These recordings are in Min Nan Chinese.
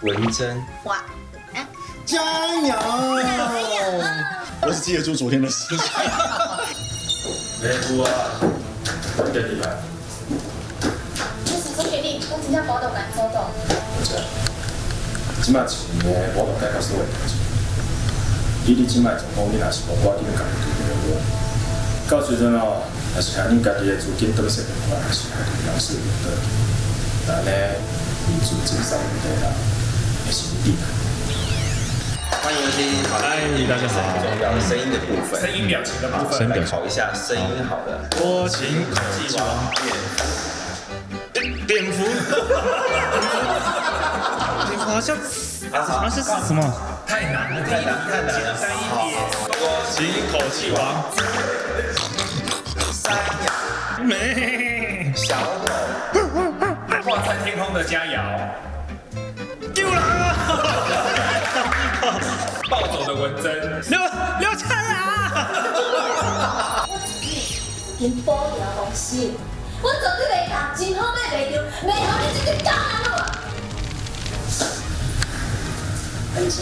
文珍，哇，加油！我只記得住昨天的事情。没有啊，你家己來。你是總經理，我真正無度共做到。我知。這擺錢呢，無法度解決所有代誌。以你這擺狀況，你若是無趕緊共伊對話，到時陣哦，若是害恁家己的資金轉說過來，還是害恁老師用倒去，那呢，你資金上問題啦，會是你。歡迎收聽。嗨，大家好。重要的聲音的部分，聲音表情的部分，來考一下聲音好了。多情口技王蝙蝠，蝙蝠好像好像是什麼？太難了，太難太難了，簡單一點。多情口技王，山羊，沒小狗，掛在天空的佳肴，丟人啊！暴走的文珍，劉劉燦啊！我因保條公司，我絕對袂當，真好買袂著，袂予你這個狗人啊！文珍，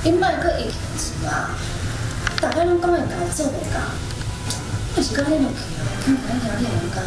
你莫閣一氣啊！大家攏講會到做袂到，我是講你落去哦，肯定壓力很高。